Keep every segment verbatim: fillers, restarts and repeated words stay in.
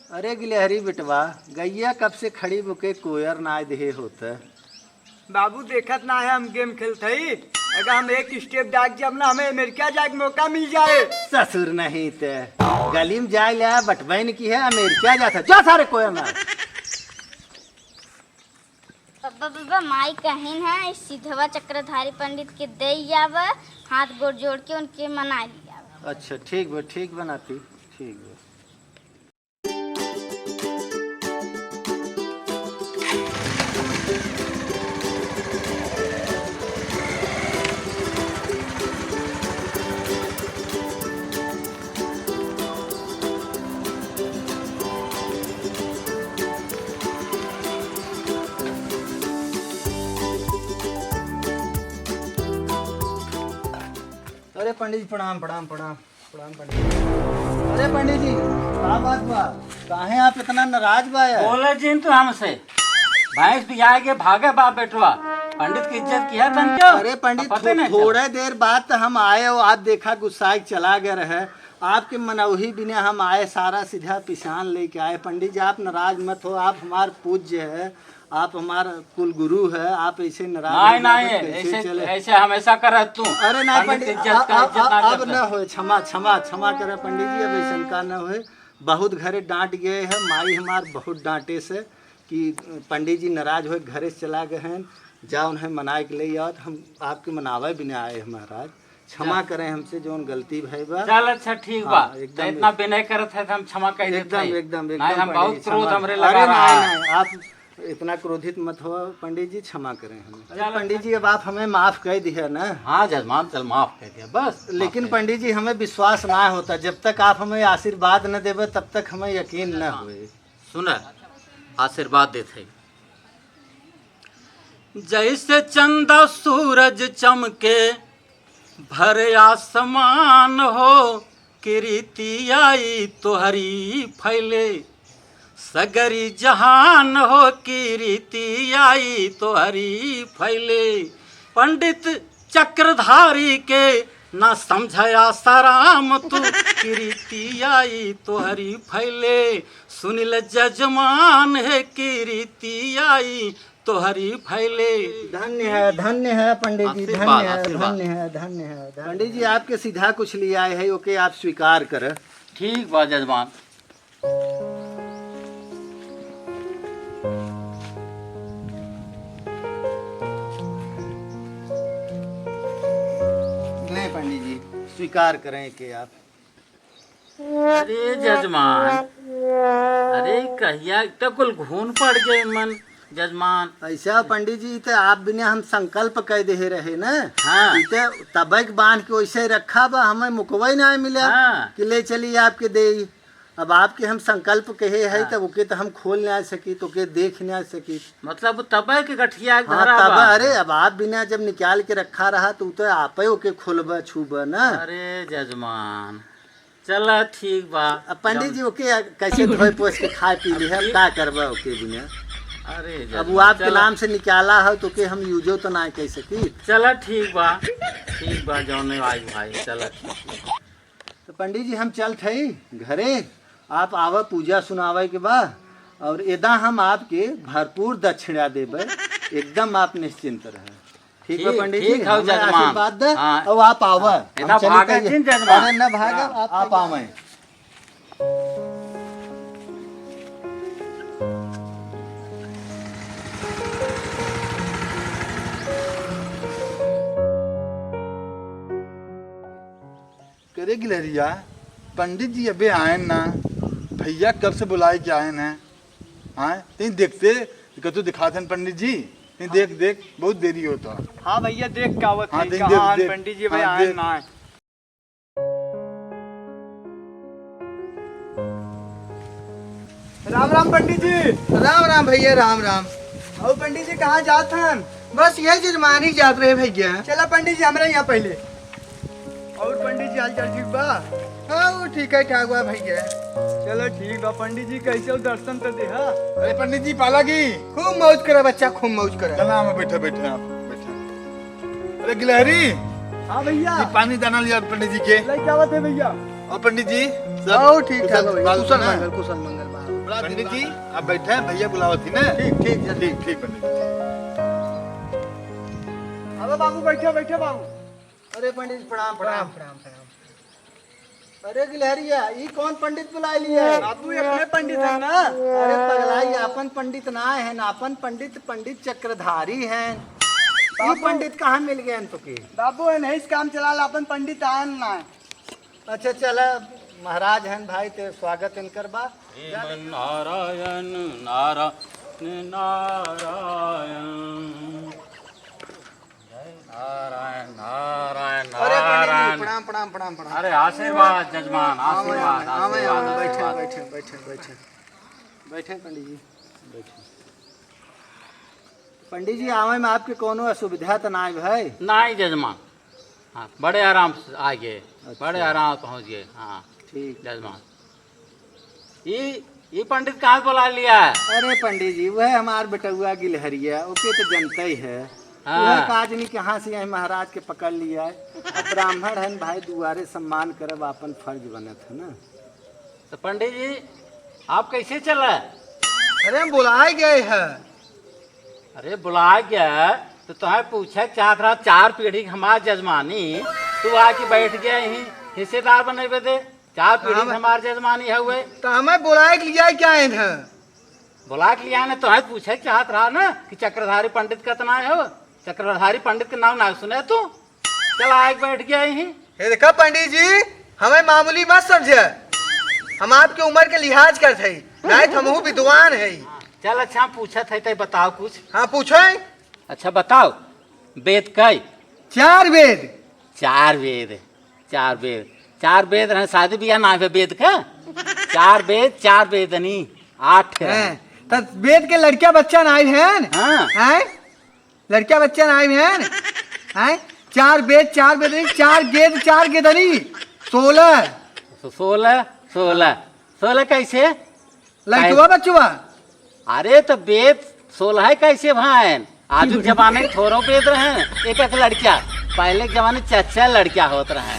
अरे गिलहरी बेटवा, गइया कब से खड़ी बा, ओके कोयर नाय देहे होत। बाबू देखत ना है हम गेम खेलत हई। अगर हम एक स्टेप डाक जब ना हमें अमेरिका जाए के मौका मिल जाए। ससुर नहीं ते गली में जाए ले बटबैन की है, अमेरिका जात है। जो सारे कोयर ना। बब्बा, बब्बा, माई कहिन है, इस सिधवा चक्रधारी पंडित के दे आवा, हाथ गोड़ जोड़ के उनके मना लिया। अच्छा, ठीक बा, ठीक बा नाती, ठीक बा। अरे पंडित जी, प्रणाम, प्रणाम, प्रणाम, प्रणाम पंडित जी। अरे पंडित जी, का बात बा? काहे आप इतना नाराज बा यार? बोले जिन तू हमसे। भैंस बियाए के भागे बाप बेटवा। पंडित की इज्जत किया तन क्यों? अरे पंडित, अब पते थो-, नहीं चला। थोड़े देर बाद तो हम आए हो, आप देखा गुस्सा के चला गए रहे। आपके मनौही बिना हम आए, सारा सीधा पिसान लेके आए। पंडित जी, आप नाराज मत हो, आप हमार पूज्य है, आप हमार कुल गुरु है, आप ऐसे नाराज नहीं, हो जाओ, नहीं, तो कैसे ऐसे, चले? ऐसे हमेशा करत तू। अरे ना पंडित पंडित, की इज्जत अब, का, अब, इज्जत ना अब करता। ना होए, क्षमा, क्षमा, क्षमा करे पंडित जी, अब ऐसन का ना होए। बहुत घरे डांट गए हैं, माई हमार बहुत डांटे से कि पंडित जी नाराज होए, घरे से चला गए हैं, जा उन्हें मनाए के ले आओ, तो हम आपके मनावे भी ना आए हैं महाराज। क्षमा चल। करें हमसे जौन गलती भई बा। चल अच्छा ठीक बा। हाँ, एकदम तो इतना विनय करत है तो हम क्षमा कर देत एकदम, हई। एकदम, नहीं, एकदम हम पंडित बहुत जी, क्रोध क्षमा। हमरे अरे लगा रहा नहीं, है। नहीं, आप इतना क्रोधित मत हो पंडित जी, क्षमा करें हमें। अरे चल पंडित अच्छा। जी, अब आप हमें माफ कर दिया ना। हाँ जजमान, चल माफ कर दिया बस, माफ लेकिन कर दिया। पंडित जी, हमें विश्वास ना होता, जब तक आप हमें आशीर्वाद न देवे तब तक हमें यकीन न होए। सुन, आशीर्वाद देत है। जैसे चंदा सूरज चमके भर आसमान हो, कीर्ति आई तोहरी फैले सगरी जहान हो, कीर्ति आई तोहरी फैले। पंडित चक्रधारी के ना समझ आसाराम तू, कीर्ति आई तोहरी फैले। सुनिल जजमान है कीर्ति आई तोहरी फैले। धन्य है, धन्य है पंडित जी, आशीर्वाद, धन्य है, आशीर्वाद। धन्य है, धन्य है, धन्य पंडित जी, है। आपके सीधा कुछ ले आए हैं, ओके आप स्वीकार कर। ठीक बा जजमान। ले पंडित जी, स्वीकार करें कि आप। अरे जजमान, अरे कहिया तो कुल घून पड़ गए मन जजमान। ऐसा पंडित जी, तो आप बिना हम संकल्प कह दे रहे ना। हाँ। ई तो तबक बांध के वैसे रखा बा, हमें मुकवई ना मिला हाँ। कि ले चली आपके दे। अब आपके हम संकल्प कहे है, हाँ। तब ओके तो हम खोल ना सकी, तो ओके देख ना सकी। मतलब तबक गठिया हाँ, धरा तब बा। अरे, अब आप बिना जब निकाल के रखा रहा, तो उ तो आपे ओके खोलबा, छूबा ना। अरे जजमान, चला ठीक बा। अब पंडित जी ओके कैसे धोए पोछ के खाए पी ली है, अब का करबा ओके बिना? अरे अब जजमान, वो आपके चला। नाम से निकाला है, तो ओके हम यूजो तो ना कह सकी। चला ठीक बा, ठीक बा, जौने आई भाई, चला ठीक बा। तो पंडित जी, हम चलत हई घरे, आप आवा, पूजा सुनावे के बा, और एदा हम आपके भरपूर दक्षिणा देबे, एकदम आप निश्चिंत रहे। ठीक बा ठीक, पंडित जी, ठीक हौ हमें जजमान। आशीर्वाद दे, हाँ। और आप आवा। हाँ, हम एदा चलत भागे हई। जिन जजमान। अरे ना भागा, हाँ। आप, आप आवे। करे गिलहरिया, पंडित जी अबे आयन ना, भैया कब से बुलाए के आयन है। हाँ, तई देखते, कतू दिखात हन पंडित जी, तई देख, देख, बहुत देरी होता। हाँ भैया, देख का आवत हाँ, है, तई कहाँ देख, हन देख। पंडित जी, अबे हाँ, आयन देख। ना है। राम राम पंडित जी। राम राम भैया, राम राम। और पंडित जी कहाँ जात हन? बस यही जजमानी जात रहे भैया। चला पंडित जी, हमरा यहाँ पहले। और पंडित जी, हाल चाल ठीक बा? हाँ, वो ठीक है ठाक बा भैया। चला ठीक बा पंडित जी, कैसे हो, दर्शन तो देहा। अरे पंडित जी, पाला की? खूब मौज करा बच्चा, खूब मौज करा। चला, हम बैठे, बैठे, आप बैठे। अरे गिलहरी। हाँ भैया। ये पानी दाना लिया पंडित जी के। लेके आवत है भैया। और पंडित जी, सब आओ, ठीक ठाक कुशल है भैया। बाल कुशल सुना? मंगल, कुशल मंगल बा। पंडित जी, आप बैठे हैं, भैया बुलावत ही ना। ठीक, ठीक, जल्दी। ठीक, ठीक, पंडित जी। अबे बाबू, बैठे, बैठे बाबू। अरे पंडित जी, प्रणाम, प्रणाम, प्रणाम, प्रणाम। अरे गिलहरिया, ई कौन पंडित बुलाए लिया है? बाबू, ये अपने पंडित है ना। अरे पगला, ये अपन पंडित ना है ना, अपन पंडित, पंडित चक्रधारी हैं। ई बाबू। पंडित कहाँ मिल गए हैं तुके? बाबू, ये नहीं, इस काम चला ला, अपन पंडित आए ना। अच्छा, चला, महाराज हन भाई, ते स्वागत इनकर बा। श्रीमन नारायण, नारायण, नारायण। जय नारायण, नारायण, अरे पंडित जी, नारायण। प्रणाम, प्रणाम, प्रणाम, प्रणाम। अरे, आशीर्वाद जजमान, आवे, आशीर्वाद, आवे, आशीर्वाद, आवे, बैठे, आशीर्वाद। बैठे, बैठे, बैठे। बैठे पंडित जी, बैठे। पंडित जी, आवे में आपके कोनो असुविधा तो नाई भाई? नाई जजमान। हाँ, बड़े आराम से आ गए, अच्छा। बड़े आराम से पहुँच गए। हाँ, ठीक। जजमान, ई, ई पंडित कहाँ बुला लिया है? अरे पंडित जी, वह हमार बेटउआ गिलहरिया, ओके तो जनते ही है। हाँ। वह काजनी कहाँ से यही महाराज के पकड़ लिया है। ब्राह्मण हन भाई, दुआरे सम्मान करब, आपन फर्ज बनत है ना। तो पंडित जी, आप कैसे चला? अरे, हम बुलाए गए हैं। अरे, बुलाए गया है, तो तुम्हें पूछे के चाहत रहा, चार पीढ़ी के हमार जजमानी, तू आके बैठ गया यहीं हिस्सेदार बने बदे, चार पीढ़ी हाँ, के हमार जजमानी है हुए। तो हमें बुलाए के लिए क्या है ना? बुलाए के लिए आने, तुम्हें पूछे के चाहत रहा ना कि चक्रधारी पंडित का तो नाम है हो, चक्रधारी पंडित के नाम ना सुने तू? चल, आके बैठ गया यहीं। हे देखा पंडित जी, हमें मामूली मत समझे। हम आपके उम्र के लिहाज करत हई, नहीं तो हमहू विद्वान हई। चल, अच्छा, हम पूछत हई, तै बताओ कुछ। हाँ, पूछो। अच्छा, बताओ, वेद कै? चार वेद। चार वेद, चार वेद, चार वेद रहे, शादी बियाह ना है वेद का। चार वेद, चार वेदनी, आठ रहे। हैं, त वेद के लड़किया बच्चा ना आइल हैं? हाँ। हैं? लड़किया बच्चा ना आइल हैं? हैं? चार वेद, चार वेदनी, चार गेद, चार गेदनी, सोलह। सो-, सोलह, सोलह, सोलह कैसे? लड़कवा बचवा? अरे, तो वेद सोलह कैसे भाइन? आज के जमाने में थोड़ो वेद रहे, एक एक लड़किया। पहले के जमाने चार चार लड़किया होत रहे,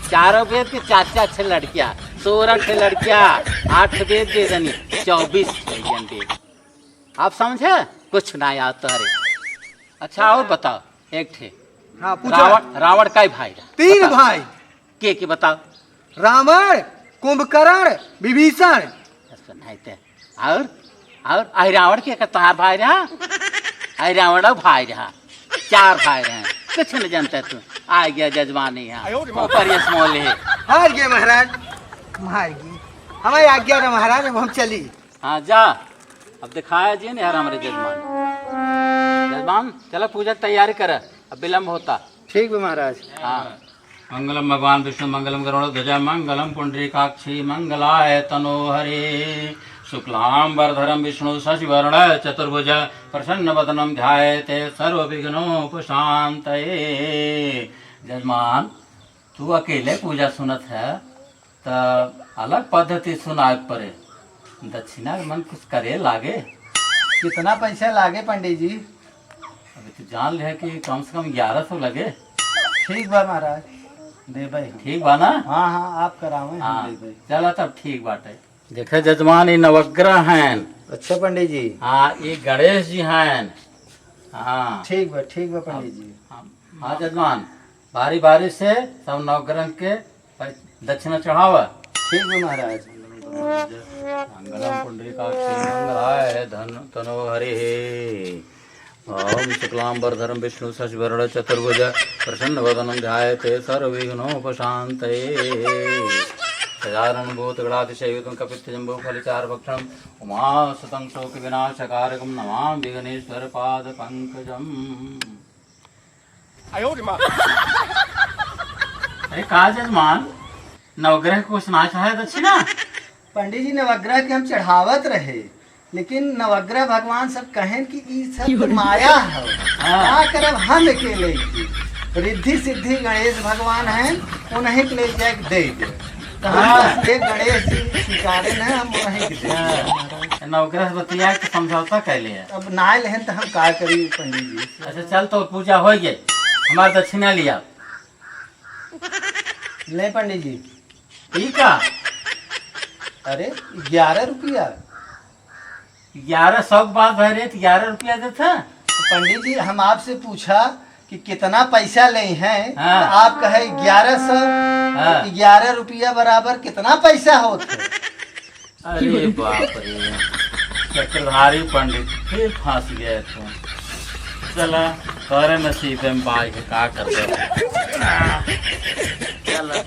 चारों वेद के चार चार छह लड़किया, सोलह ठे लड़किया, आठ वेद वेदनी, चौबीस ठे ज्ञान वेद। आप समझे? कुछ ना याद तोहरे। अच्छा, और बताओ, एक ठे। हाँ, पूछो। रावण, रावण कै भाई रहा? तीन बताओ। भाई। के, के बताओ? रावण, कुंभकर्ण, विभीषण। अच्छा, नहीं ते। और, और आई रावण के का तोहार भाई रहा? आई रावण और भाई रहा, चार भाई रहे। कुछ नहीं जानता तू। आ गया जजमानी यहाँ। आयो रे माँ। ऊपर ये small है। हार गए महाराज, हार गए। हमारी आज्ञा रहा महाराज, अब हम चली। हाँ, जा। अब दिखाया जी ने यार हमारे जजमान। जजमान, चलो पूजा की तैयारी कर, अब विलंब होता। ठीक बा महाराज। हाँ। मंगलम भगवान विष्णु मंगलम गरुड़ ध्वजा मंगलम पुंडरीकाक्षी मंगलाय तनो हरे। शुक्लाम वरधरम विष्णु शशिवर्ण चतुर्भुज प्रसन्न वदनम ध्यायते सर्व विघ्नोपशांतये। जजमान, तू अकेले पूजा सुनत है, त अलग पद्धति सुनाए पड़े। दक्षिणा के मन कुछ करे लागे। कितना पैसा लागे पंडित जी? अबे तू जान ले कि कम से कम ग्यारह सौ लगे। ठीक बा महाराज, देबै। ठीक बा ना? हाँ, हाँ, आप करावे, हम हाँ, देबै। चला तब ठीक बाटे। देखे जजमान, ई नवग्रह हैं। अच्छा पंडित जी। हाँ, ई गणेश जी हैं। हाँ। ठीक बा, ठीक बा पंडित जी। हाँ, हाँ जजमान, बारी बारी से सब नवग्रह के दक्षिणा चढ़ावा। ठीक बा महाराज। मंगलम पुंडरीकाक्षी मंगलाय धन तनो हरि। ओम शुक्लाम वरधरम विष्णु शशिवर्ण चतुर्भुज प्रसन्न वदनम ध्यायते सर्व विघ्नोपशांतये। गजानन भूत गणाधिसेवितम कपित्थ जम्बू फल चार भक्षणम उमा सुतं शोक विनाशकारकम नमामि विघ्नेश्वर पाद पंकजम। अरे का जजमान, नवग्रह को कुछ ना चढ़ाए दक्षिणा? पंडित जी, नवग्रह के हम चढ़ावत रहे, लेकिन नवग्रह भगवान सब कहेन कि ई सब तो माया है। हाँ। का करब हम अकेले की? रिद्धि सिद्धि गणेश भगवान हैं, उन्हीं के ले जाके दे दे। तो हम हाँ। बस ये गणेश जी स्वीकारे न, हम उन्हीं के दे दे। हाँ। नवग्रह बतिया के समझौता कैले है। अब ना लेहन तो हम का करी पंडित जी? अच्छा चल, तो पूजा हो गई, हमार दक्षिणा लिया। ले पंडित जी। ई का? अरे, ग्यारह रुपया। ग्यारह सौ के बात भय रहे तो ग्यारह रुपया देता। पंडित जी, हम आपसे पूछा कि कितना पैसा ले हैं, हाँ। आप कहे ग्यारह सौ। हाँ। ग्यारह रुपया बराबर कितना पैसा होत है? अरे बाप रे, चक्रधारी पंडित फिर फंस गए तुम। चला, तोरे नसीब में बाई के का कर दे। चला।